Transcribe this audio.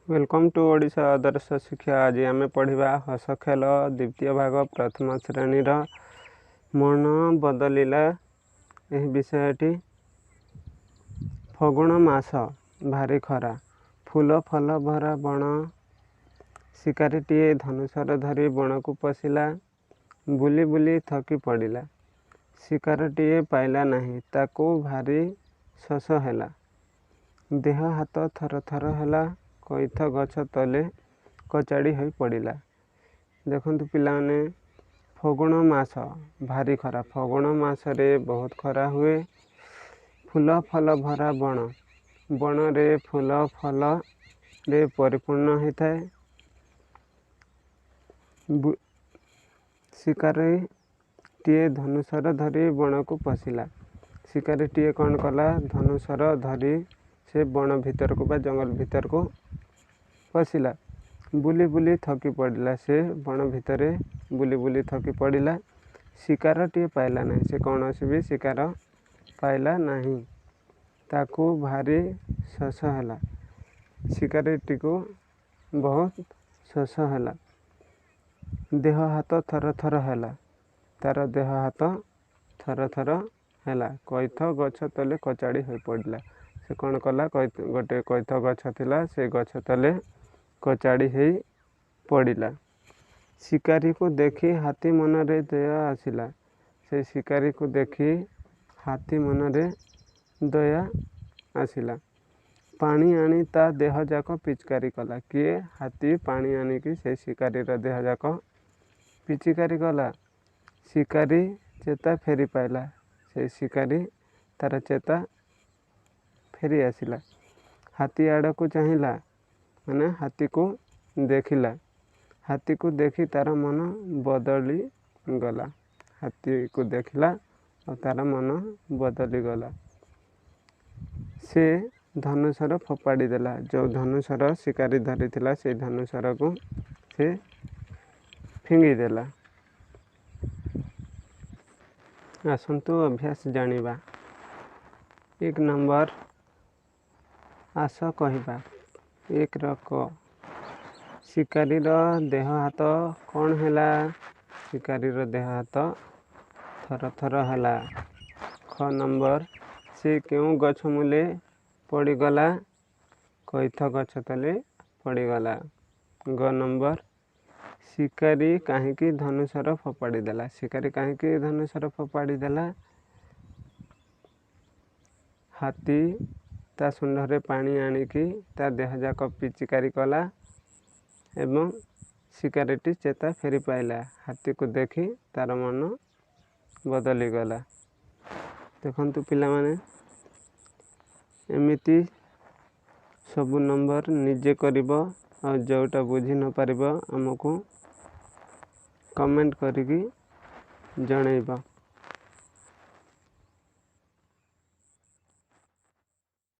Welcome to Odisha ଆଦର୍ଶ ଶିକ୍ଷା। ଆଜି ଆମେ ପଢ଼ିବା ହସ ଖେଳ ଦ୍ୱିତୀୟ ଭାଗ, ପ୍ରଥମ ଶ୍ରେଣୀର ମନ ବଦଳିଲା ଏହି ବିଷୟଟି। ଫଗୁଣ ମାସ, ଭାରି ଖରା, ଫୁଲ ଫଲ ଭରା ବଣ। ଶିକାରୀଟିଏ ଧନୁଶର ଧରି ବଣକୁ ପଶିଲା। ବୁଲି ବୁଲି ଥକି ପଡ଼ିଲା। ଶିକାରଟିଏ ପାଇଲା ନାହିଁ। ତାକୁ ଭାରି ଶୋଷ ହେଲା। ଦେହ ହାତ ଥର ଥର ହେଲା। କଇଥ ଗଛ ତଳେ କଚାଡ଼ି ହୋଇ ପଡ଼ିଲା। ଦେଖନ୍ତୁ ପିଲାମାନେ, ଫଗୁଣ ମାସ, ଭାରି ଖରା। ଫଗୁଣ ମାସରେ ବହୁତ ଖରା ହୁଏ। ଫୁଲ ଫଲ ଭରା ବଣ, ବଣରେ ଫୁଲ ଫଲରେ ପରିପୂର୍ଣ୍ଣ ହୋଇଥାଏ। ଶିକାରୀଟିଏ ଧନୁଶର ଧରି ବଣକୁ ପଶିଲା। ଶିକାରୀଟିଏ କ'ଣ କଲା? ଧନୁଶର ଧରି ସେ ବଣ ଭିତରକୁ ବା ଜଙ୍ଗଲ ଭିତରକୁ ପଶିଲା। ବୁଲି ବୁଲି ଥକି ପଡ଼ିଲା। ସେ ବଣ ଭିତରେ ବୁଲି ବୁଲି ଥକି ପଡ଼ିଲା। ଶିକାରଟିଏ ପାଇଲା ନାହିଁ। ସେ କୌଣସି ବି ଶିକାର ପାଇଲା ନାହିଁ। ତାକୁ ଭାରି ଶୋଷ ହେଲା। ଶିକାରୀଟିକୁ ବହୁତ ଶୋଷ ହେଲା। ଦେହ ହାତ ଥର ଥର ହେଲା। ତାର ଦେହ ହାତ ଥର ଥର ହେଲା। କଇଥ ଗଛ ତଳେ କଚାଡ଼ି ହୋଇ ପଡ଼ିଲା। ସେ କ'ଣ କଲା? ଗୋଟେ କଇଥ ଗଛ ଥିଲା, ସେ ଗଛ ତଳେ କଚାଡ଼ି ହେଇ ପଡ଼ିଲା। ଶିକାରୀକୁ ଦେଖି ହାତୀ ମନରେ ଦୟା ଆସିଲା। ସେ ଶିକାରୀକୁ ଦେଖି ହାତୀ ମନରେ ଦୟା ଆସିଲା। ପାଣି ଆଣି ତା ଦେହ ଯାକ ପିଚକାରୀ କଲା। କିଏ? ହାତୀ ପାଣି ଆଣିକି ସେ ଶିକାରୀର ଦେହ ଯାକ ପିଚିକାରୀ କଲା। ଶିକାରୀ ଚେତା ଫେରି ପାଇଲା। ସେ ଶିକାରୀ ତାର ଚେତା ଫେରି ଆସିଲା। ହାତୀ ଆଡ଼କୁ ଚାହିଁଲା, ମାନେ ହାତୀକୁ ଦେଖିଲା। ହାତୀକୁ ଦେଖି ତାର ମନ ବଦଳି ଗଲା। ହାତୀକୁ ଦେଖିଲା ଆଉ ତାର ମନ ବଦଳିଗଲା। ସେ ଧନୁଶର ଫୋପାଡ଼ି ଦେଲା। ଯେଉଁ ଧନୁଶର ଶିକାରୀ ଧରିଥିଲା, ସେଇ ଧନୁଶରକୁ ସେ ଫିଙ୍ଗିଦେଲା। ଆସନ୍ତୁ ଅଭ୍ୟାସ ଜାଣିବା। 1 ନମ୍ବର, ଆସ କହିବା। 1ର କ, ଶିକାରୀର ଦେହ ହାତ କ'ଣ ହେଲା? ଶିକାରୀର ଦେହ ହାତ ଥର ଥର ହେଲା। ଖ ନମ୍ବର, ସେ କେଉଁ ଗଛ ମୂଲେ ପଡ଼ିଗଲା? କଇଥ ଗଛ ତଳେ ପଡ଼ିଗଲା। ଗ ନମ୍ବର, ଶିକାରୀ କାହିଁକି ଧନୁଶର ଫୋପାଡ଼ି ଦେଲା? ଶିକାରୀ କାହିଁକି ଧନୁଶର ଫୋପାଡ଼ି ଦେଲା? ହାତୀ ତା ଶୁଣ୍ଢରେ ପାଣି ଆଣିକି ତା ଦେହଯାକ ପିଚିକାରି କଲା ଏବଂ ଶିକାରୀଟି ଚେତା ଫେରି ପାଇଲା। ହାତୀକୁ ଦେଖି ତାର ମନ ବଦଳିଗଲା। ଦେଖନ୍ତୁ ପିଲାମାନେ, ଏମିତି ସବୁ ନମ୍ବର ନିଜେ କରିବ ଆଉ ଯେଉଁଟା ବୁଝି ନପାରିବ ଆମକୁ କମେଣ୍ଟ କରିକି ଜଣେଇବ।